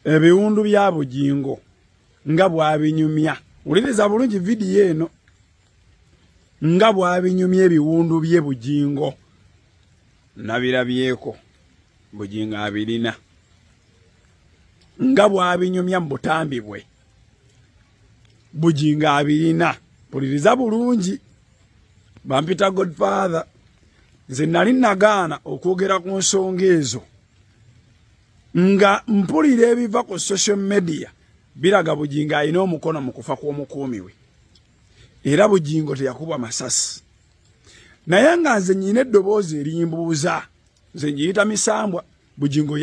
Ebiwundu bya Bugingo nga bw'abinyumya. Wuliriza bulungi vidiyo eno nga bw'abinyumya ebiwundu bye Bugingo. Nabirabyeko Bugingo abirina nga bw'abinyumya mu butambi bwe. Bugingo abirina. Wuliriza bulungi. Bampita Godfather. Nze nali nagaana okwogera ku nsonga ezo nga mpulira ebiva ku social media biraga Bugingo alina omukono mu kufa kw'omukuumi we, era Bugingo teyakubwa masasi. Naye nga nze nyina eddoboozi erimbuuza, nze ngiyita misambwa. Bugingo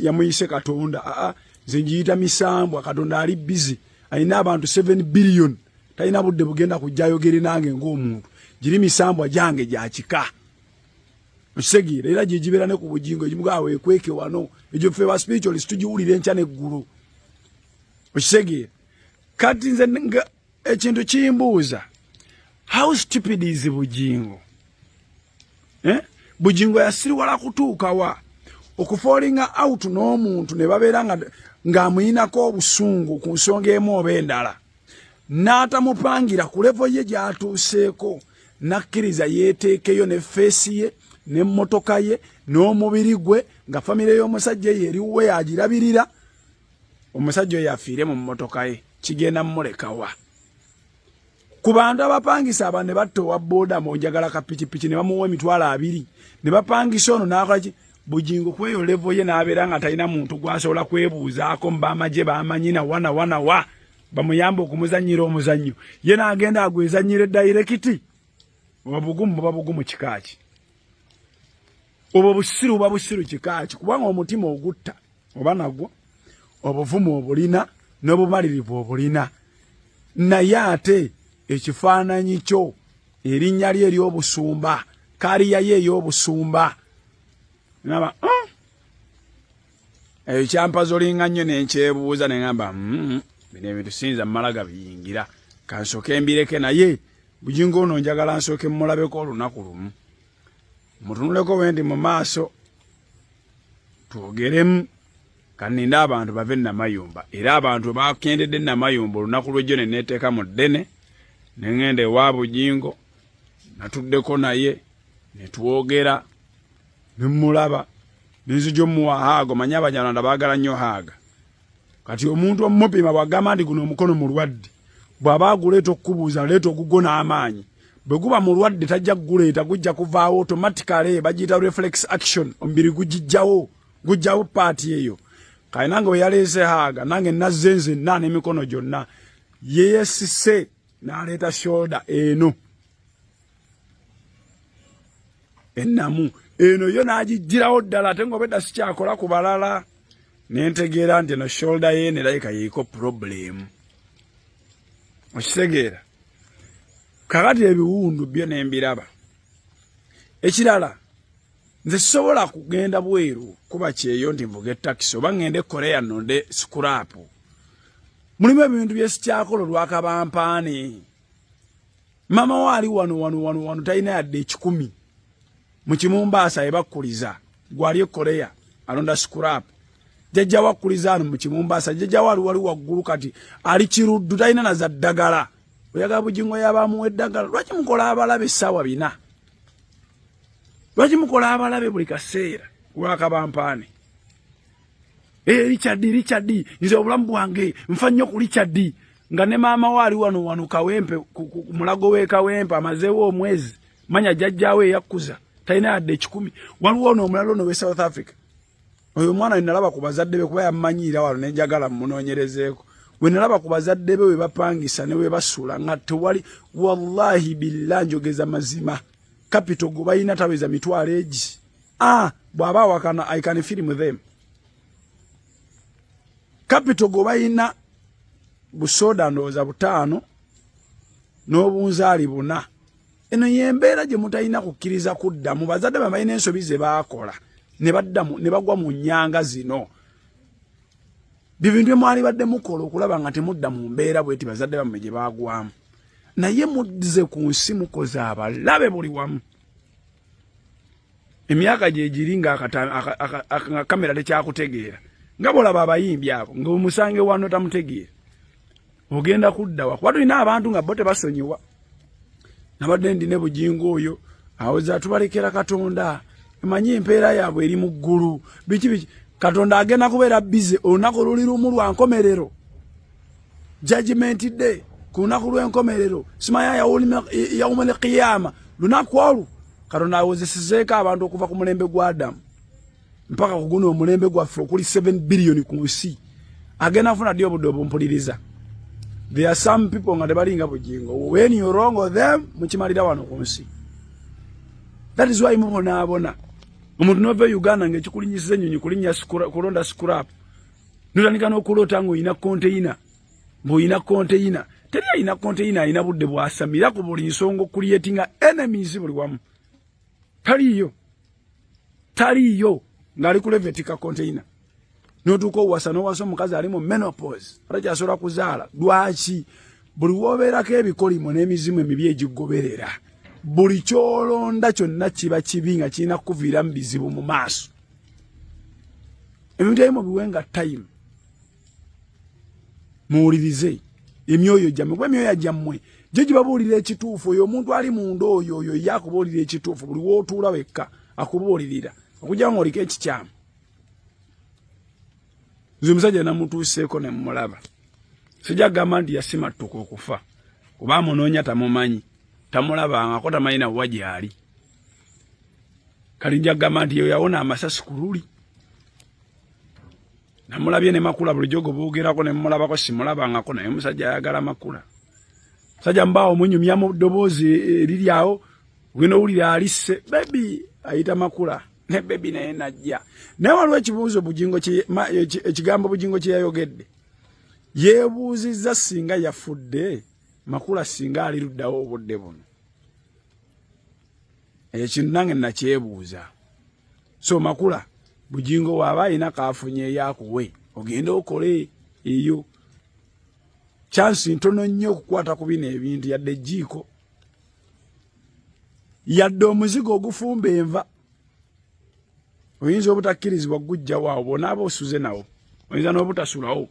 yamuyise Katonda. Aa, nze ngiyita misambwa. Katonda ali busy, alina abantu 7 billion, talina budde bugenda kujja ayogere nange ng'omuntu. Giri misambwa gyange gya kika, okitegeera? Era gyegibeera ne ku Bugingo, egimugaa weekweke wano. Egyo ffe ba spiritualist tugiwulira enkya n'eggulu, okitegeera? Kati nze nga ekintu kimbuuza, how stupid is Bugingo, eh? Bugingo yasiriwala kutuukawa okufallinga out n'omuntu ne babeera ng'amuyinako obusungu ku nsonga emu oba endala, n'atamupangira ku level ye gy'atuuseeko, n'akkiriza yeeteekeyo ne face ye n'emmotoka ye n'omubiri gwe, nga famire y'omusajja eyo eriwe yagirabirira, omusajja oyo afiire mu mmotoka ye? Kigenda mumulekawa ku bantu abapangisa aba ne batta owa booda monjagala kapikipiki ne bamuwa 20,000 ne bapangisa ono n'akola ki? Bugingo kweyo level ye n'abeera nga talina muntu gw'asobola kwebuuzaako mu bamagye bamanyi na wana wana wa bamuyamba okumuzannyira omuzannyo, ye n'agenda agwezannyira direct. Obugumu buba bugumu kikaaki? Obwo busiru buba busiru kikaaki? Kubanga omutima ogutta oba nagwo obuvumu obulina n'obumalirivu obulina, naye ate ekifaananyi kyo, erinnya lye ery'obusumba, career ye ey'obusumba naba eyo kyampazolinga nnyo nenkyebuuza neŋamba, bino ebintu siyinza mmala gabiyingira, kansooke mbireke." Naye Bugingo ono njagala nsooke mmulabeko olunaku lumu, mutunuleko bwe ndi mu maaso, twogeremu. Kaninde abantu bave Namayumba. Era abantu bakendedde Namayumba olunaku lwejjo, ne neeteeka mu ddene ne ŋŋenda ewa Bugingo. Natuddeko naye ne twogera, ne mmulaba, nenzija omuwa hug. Omanyi Abanyarwanda baagala nnyo hug. Kati omuntu omupima bw'agamba nti guno omukono mulwadde, bw'aba aguleeta okukubuuza, leeta ogugwo n'amaanyi. Bwe guba mulwadde tajja kuguleeta, gujja kuvaawo automatically. Bagiyita reflex action, omubiri gugijjawo, gujjawo part eyo. Kale nange bwe yaleese hug, nange nazze nzenna n'emikono gyonna. Yeeyesise n'aleeta shoulder eno ennamu eno yo n'agiggyirawo ddala, ate ng'obedda sikyakola ku balala. Nentegeera nti eno shoulder ye nerabika yeiko problem, okitegeera? Kakati ebiwundu byo nembiraba. Ekirala, nze sisobola kugenda bweru kuba kyeyo nti nvuga etakisi oba ngende Korea nonde scrap. Mulimu ebintu byesikyakola olwakabampaane. Mama wo ali wano wano wano wano, talina yadde 100 mu Kimumbaasa ebakkuliza, gwali e Korea alonda scrap. Jjajja wakkuliza ano mu Kimumbaasa, jjajja wo ali wali waggulu, kati ali Kiruddu, talina naza ddagala. Oyagala Bugingo yabamuwa eddagala? Lwaki mukola abalabe essaawa 4? Lwaki mukola abalabe buli kaseera lwakabampaane? Eh, Richard, Richard, nze obulamu bwange nfa nnyo ku Richard, nga ne maama we ali wano wano Kawempe, ku Mulago w'e Kawempe, amazeewo omwezi. Manya jjajjaawe eyakkuza talina yadde 100. Waliwo ono omulala ono w'e South Africa, oyo omwana wenalaba ku bazadde be, kuba yammanyiira wano nenjagala munoonyerezeeko, wenalaba ku bazadde be we bapangisa ne we basula nga tewali. Wallahi billah, njogeza mazima, capital gwe balina taweza mitwalo egi. Ah, bw'aba awakana, I can film them. Capital gwe balina busoda ndowooza butaano n'obunzaali buna. Eno yembeera gye mutalina kukkiriza kuddamu. Bazadde bamwe balina ensobi ze baakola ne baddamu ne bagwa mu nnyanga zino. Bibintu bye mwali badde mukola okulaba nga temudda mu mbeera bweti bazadde bammwe gye baagwamu, naye muzze ku nsi mukoze abalabe buli wamu. Emyaka gyegiri nga kamera tekyakutegeera. Nga bwolaba abayimbi abo ng'omusange wano tamutegeera, ogenda kuddawa? Kuba tulina abantu nga bo tebasonyiwa. Nabadde ndi ne Bugingo oyo awoza tubalekera Katonda, emanyi empeera yaabwe eri mu ggulu, biki biki. Katonda agenda kubeera bize olunaku luli lumu lwa nkomerero, judgment day, ku lunaku lw'enkomerero, simanya yaumul qiyama. Lunaku olwo Katonda awozesezeeko abantu okuva ku mulembe gwa Adamu mpaka ku guno omulembe gwaffe okuli 7 billion ku nsi. Agenda kufuna ddi obudde obumpuliriza? There are some people nga tebalinga Bugingo. When you wrong them, mukimalira wano ku nsi. That is why mubonaabona. Omuntu nova e Uganda ng'ekikulinyisiza ennyonyi kulinnya kulonda scrap, notandika n'okuloota ng'olina konteyina, ng'olina konteyina. Teri alina konteyina alina budde bwasamira ku buli nsonga, okucreatinga enemies buli wamu. Taliiyo, taliiyo ng'ali ku level etikka konteyina. N'otuuka owasa, n'owasa omukazi ali mu menopause, atakyasobola kuzaala. Lwaki? Buli wobeerako ebikolimo n'emizimu emibi egigoberera, buli kyolonda kyonna kiba kibi nga kirina kukuviiramu bizibu mu maaso. Ebintu ebimu biwenga time, muwulirize emyoyo gyammwe, kuba emyoyo gyammwe gyo gibabuulira ekituufu. Oyo omuntu ali munda oyo, oyo ye akubuulira ekituufu. Buli wootuula wekka akubuulirira okujja nga oliko ekikyamu. Nze omusajja namutuuseeko ne mmulaba. Sijja kugamba nti yasimattuka okufa, kuba amunoonya tamumanyi, tamulabangako, tamanyi nawa gyali. Kali nja kugamba nti yawona amasasi ku luli. Namulabye ne Makula, bulijjo gwe boogerako ne mmulabako, simulabangako, naye omusajja ayagala Makula. Musajja mbaawo munyumya mu ddoboozi eriri awo, ogenda owulira alisse baby, ayita Makula ne baby, naye najja. Naye waliwo ekibuuzo Bugingo, ekigambo Bugingo kye yayogedde, yeebuuzizza singa yafudde, Makula singa ali luddawo obudde buno. Ekintu nange nakyebuuza. So Makula, Bugingo waaba alina kaafunyeeyo akuwe ogende okole eyo. Chance ntono nnyo okukwata ku bino ebintu, yadde ejjiiko, yadde omuzigo ogufumba enva, oyinza obutakkirizibwa gujjawo awo bonaaba osuze nawo, oyinza n'obutasulawo.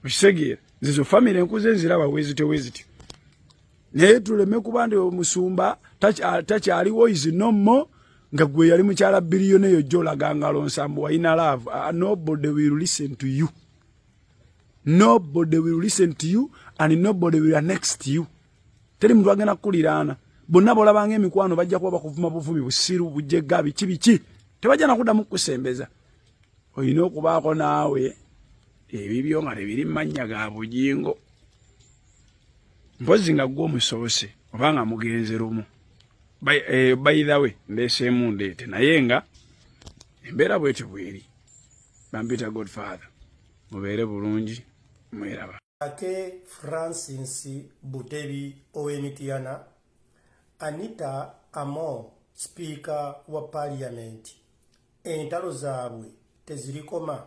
Okitegeera? Nze zo famire enkuze nziraba wezityo wezityo, naye tuleme kuba nti omusumba takyaliwo, is no more, nga gwe yali mukyala biliyoni eyo gyolaga ngalo nsambu walina love. Nobody will listen to you, nobody will listen to you and nobody will annex to you. Teri muntu agenda kukuliraana. Bonna bolabanga emikwano bajja kuba bakuvuma buvumi, busiru, bujega, biki biki, tebajja nakuddamu kukusembeza. Olina okubaako naawe ebibyo nga tebiri mu mannya ga Bugingo, mpozi nga gwe omusoose oba nga mugenze lumu. By the way, ndeeseemu ndeete, naye nga embeera bwetyo bweri. Bampita Godfather, mubeere bulungi, mweraba. Ake Francis Butebi ow'Emityana, Anita Among, sipiika wa Paaliyamenti, entalo zaabwe tezirikoma.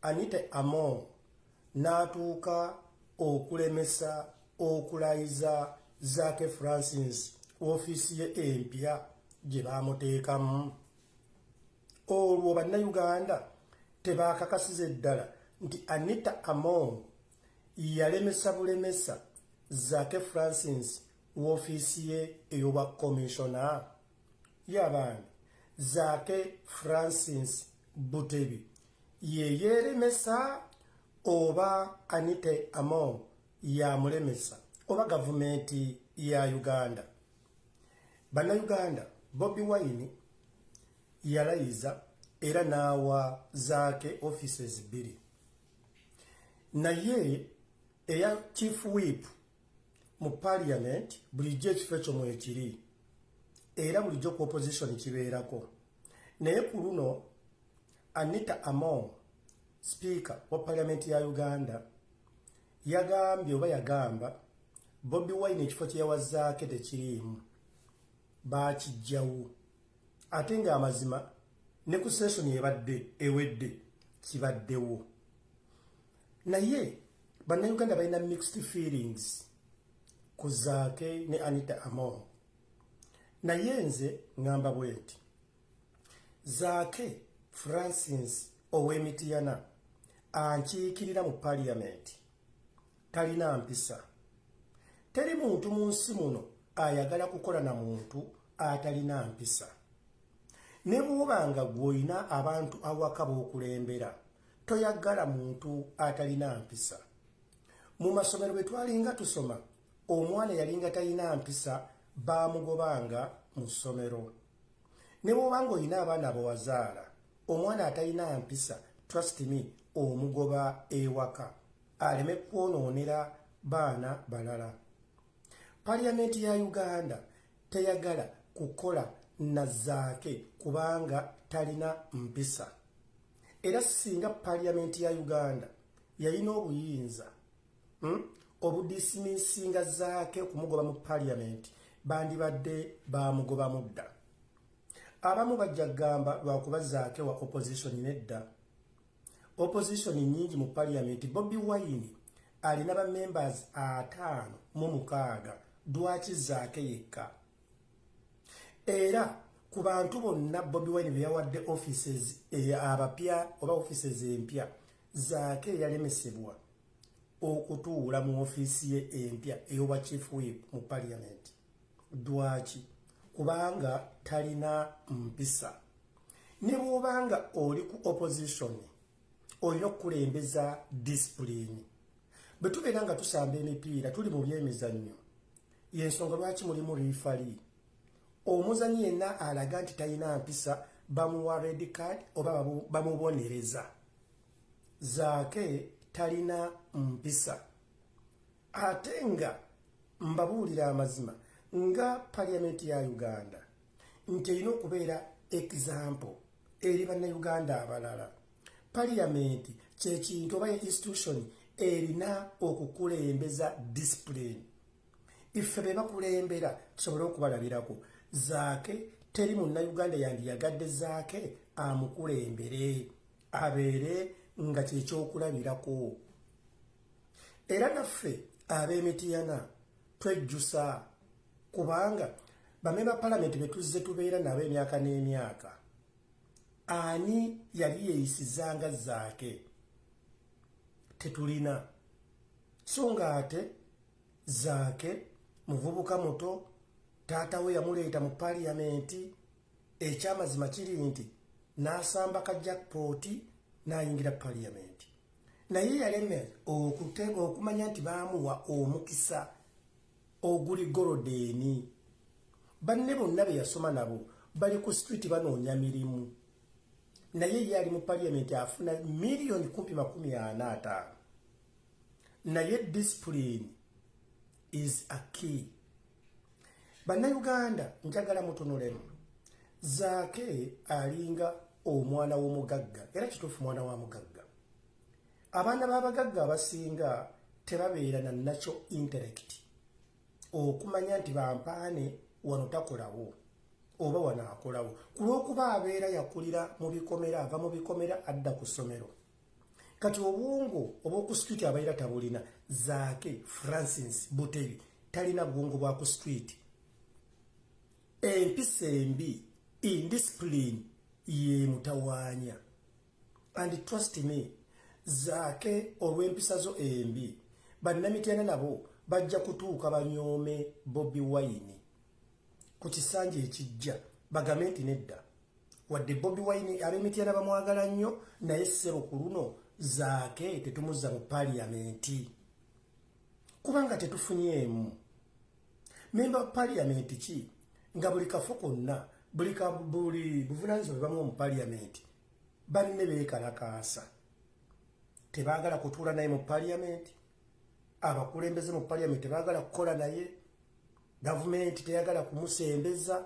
Anita Among n'atuuka okulemesa okulayiza Zaake Francis woofiisi ye empya gye baamuteekamu. Olwo Bannayuganda tebaakakasiza eddala nti Anita Among yalemesa bulemesa Zaake Francis woofiisi ye ey'obwa komishona? Yabaani, Zaake Francis Butebi ye yeeremesa oba Anita Among yamulemesa oba gavumenti ya Uganda? Bannayuganda, Bobi Wine yalayiza era n'awa Zaake offices bbiri, naye eya chief whip mu parliament bulijjo ekifo ekyo mwekiri, era bulijjo ku opposition kibeerako. Naye ku luno Anita Among, speaker wa parliament ya Uganda, yagambye oba yagamba Bobi Wine ekifo kye yawa Zaake tekiriimu, baakijjawo, ate ng'amazima ne ku session ebadde ewedde kibaddewo. Naye Bannayuganda balina mixed feelings ku Zaake ne Anita Among. Naye nze ŋŋamba bwe nti Zaake Francis ow'Emitiyana ankiikirira mu Paliyamenti talina mpisa. Teri muntu mu nsi muno ayagala kukola na muntu atalina mpisa. Ne bw'oba nga gw'olina abantu awaka b'okulembera, toyagala muntu atalina mpisa. Mu masomero bwe twalinga tusoma, omwana yalinga talina mpisa baamugobanga mu ssomero. Ne bw'oba ng'olina abaana abawazaala, omwana atalina mpisa, trust me, omugoba ewaka aleme kwonoonera baana balala. Paliyamenti ya Uganda teyagala kukola na Zaake kubanga talina mpisa. Era singa paliyamenti ya Uganda yalina obuyinza obudisimisinga Zaake okumugoba mu paliyamenti, bandibadde bamugobamu dda. Abamu bajja kugamba lwakuba Zaake wa opposition. Nedda, opposition nyingi mu paliyamenti. Bobi Wine alina ba members 56, lwaki Zaake yekka? Era ku bantu bonna Bobi Wine be yawadde offices abapya oba offices empya, Zaake yalemesebwa okutuula mu ofiisi ye empya ey'obwa chief whip mu parliament. Lwaki? Kubanga talina mpisa. Ne bw'obanga oli ku opposition, olina okukulembeza discipline. Bwe tubeera nga tusamba emipiira, tuli mu byemizannyo, yensonga lwaki mulimu referee. Omuzanyi yenna alaga nti talina mpisa bamuwa red card oba bamubonereza. Zaake talina mpisa, ate nga mbabuulira amazima nga paliyamenti ya Uganda nti erina okubeera example eri Bannayuganda abalala. Paliyamenti kyekintu oba ye institution erina okukulembeza discipline. Iffe be bakulembera tusobole okubalabirako. Zaake, teri Munnayuganda yandiyagadde Zaake amukulembere, abeere nga kyekyokulabirako. Era naffe ab'Emitiyana twejjusa, kubanga bamemba palamenti betuzze tubeera nabo emyaka n'emyaka, ani yali yeeyisizanga Zaake? Tetulina. So nga ate Zaake muvubuka muto, taata we yamuleeta mu paliyamenti. Ekyamazima kiri nti n'asamba ka jackpot n'ayingira paliyamenti, naye yaleme okumanya nti baamuwa omukisa oguli golden. Banne bonna be yasoma nabo bali ku street banoonya mirimu, naye ye ali mu paliyamenti afuna miliyoni kumpi 45. Naye discipline is a key. Bannayuganda, njagala mutunulemu. Zaake alinga omwana w'omugagga, era kituufu mwana wa mugagga. Abaana b'abagagga abasinga tebabeera na natural intellect okumanya nti bampaane wano takolawo oba wano akolawo, ku lw'okuba abeera yakulira mu bikomera, ava mu bikomera adda ku ssomero. Kati obwongo obw'oku street abeera tabulina. Zaake Francis Butebi talina bwongo bwa ku street. Empisa embi, indiscipline, ye mutawaanya. And trust me, Zaake, olw'empisa zo embi, Bannamityana nabo bajja kutuuka banyoome Bobi Wine ku kisanja ekijja, bagambe nti nedda, wadde Bobi Wine ab'Emityana bamwagala nnyo, naye ssebo, ku luno Zaake tetumuzza mu paliyamenti, kubanga tetufunyeemu memba wa paliyamenti ki nga buli kafo konna, buli buvunanyizibwa bwe bamuwa mu paliyamenti, banne beekalakaasa, tebaagala kutuula naye mu paliyamenti. Abakulembeze mu paliyamenti tebaagala kukola naye, gavumenti teyagala kumusembeza,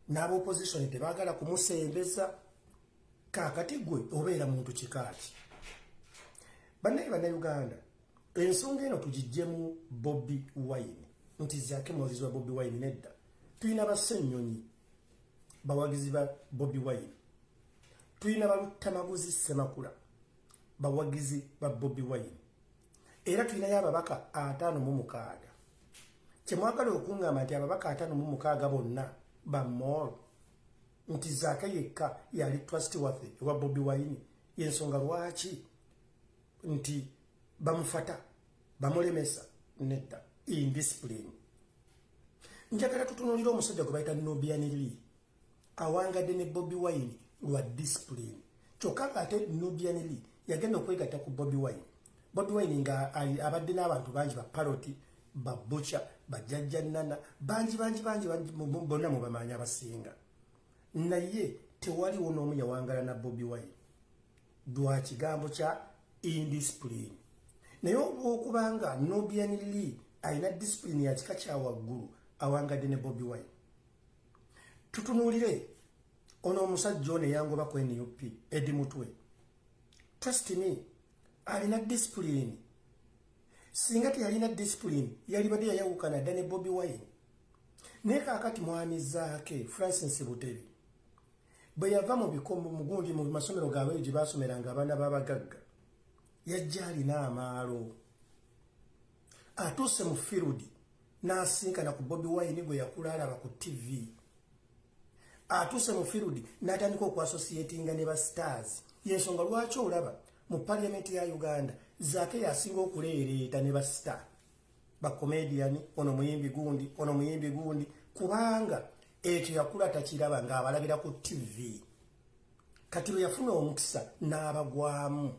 n'aba opposition tebaagala kumusembeza. Kaakati gwe obeera muntu kikaaki? Bannaye Bannayuganda, ensonga eno tugiggyemu Bobi Wine nti Zaake muwagizi wa Bobi Wine. Nedda, tulina Bassennyonyi bawagizi ba Bobi Wine, tulina Baluttamaguzi Ssemakula bawagizi ba Bobi Wine, era tulinayo ababaka 56. Kyemwagala okuŋŋamba nti ababaka 56 bonna bamoolo? Nti Zaake yekka yali trustworthy ewa Bobi Wine, yensonga lwaki nti bamufata bamulemesa? Nedda, indiscipline. Njagala tutunuulire omusajja gwe bayita Nubian Lee, awangadde ne Bobi Wine lwa discipline. Kyokka ng'ate Nubian Lee yagenda okwegatta ku Bobi Wine, Bobi Wine nga abadde n'abantu bangi, ba Paroti, ba Bucha, bajjajja nana bangi bangi bangi, bonna mubamanyi abasinga, naye tewaliwo n'omu yawangala na Bobi Wine lwa kigambo kya indiscipline. Naye olwokubanga Nubian Lee alina discipline ya kika kya waggulu, awangadde ne Bobi Wine. Tutunuulire ono omusajja ono eyangoba ku NUP, Eddie Mutwe. Trust me, alina discipline. Singa teyalina discipline, yalibadde yayawukana dda ne Bobi Wine. Naye kaakati mwami Zaake Francis Butebi bwe yava mu bikomo mugundi mu masomero gaabwe gye basomeranga abaana b'abagagga, yajja alina amaalo. Atuuse mu field n'asinkana ku Bobi Wine gwe yakula alaba ku TV. Atuuse mu field n'atandika okuassociatinga ne ba stars. Yensonga lwaki olaba mu parliament ya Uganda Zaake yasinga okuleereeta ne ba star, bacomedian, ono muyimbi gundi, ono muyimbi gundi, kubanga ekyo yakula takiraba, ng'abalabira ku TV. Kati bwe yafuna omukisa n'abagwamu,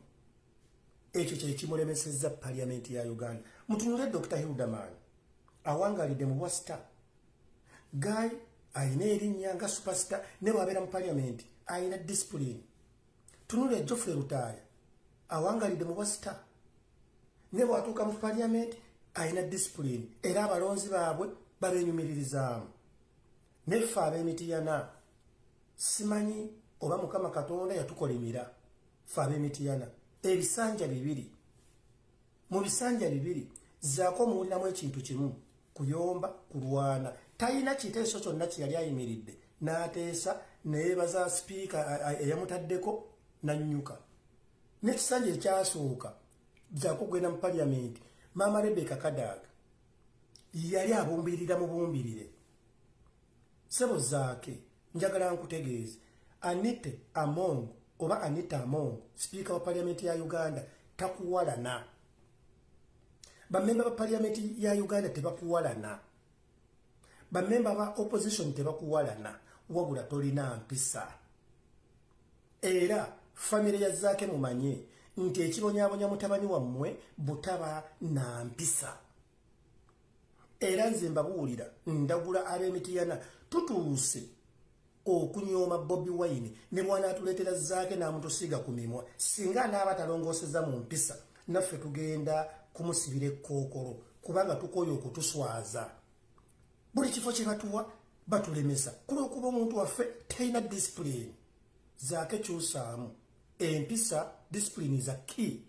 ekyo kyekimulemesezza parliament ya Uganda. Mutunule Dr Hilderman, awangalidde mu bwa star guy, ayina erinnya nga superstar, ne bwabeera mu parliament ayina discipline. Tunule Geoffrey Lutaaya, awangalidde mu bwa star, ne bwatuuka mu parliament ayina discipline, era abalonzi baabwe babenyumiririzaamu. Neffe ab'Emitiyana, simanyi oba Mukama Katonda yatukolimira. Ffe ab'Emitiyana, ebisanja 2, mu bisanja 2 Zaako omuwuliramu ekintu kimu: kuyomba, kulwana. Talina kiteeso kyonna kyeyali ayimiridde n'ateesa neyebaza sipiika eyamutaddeko nannyuka. N'ekisanja ekyasooka Zaako okugenda mu parliament, Maama Rebeka Kadaaga yali abumbirira mubumbirire. Sebo Zaake, njagala nkutegeeze, Anite Among oba Anita Among, sipiika wa parliament ya Uganda, takuwalana. Bamemba ba parliament ya Uganda tebakuwalana, bamemba ba opposition tebakuwalana, wabula tolina mpisa. Era famire ya Zaake, mumanye nti ekibonyabonya mutabani wammwe butaba na mpisa. Era nze mbabuulira, ndagula ab'Emitiyana, tutuuse okunyooma Bobi Wine ne bwanaatuleetera Zaake n'amutusiiga ku mimwa. Singa anaaba talongooseza mu mpisa, naffe tugenda kumusibira ekkookolo, kubanga tukooye okutuswaza. Buli kifo kye batuwa batulemesa kulwokuba omuntu waffe talina discipline. Zaake, kyusaamu empisa. Discipline is a key.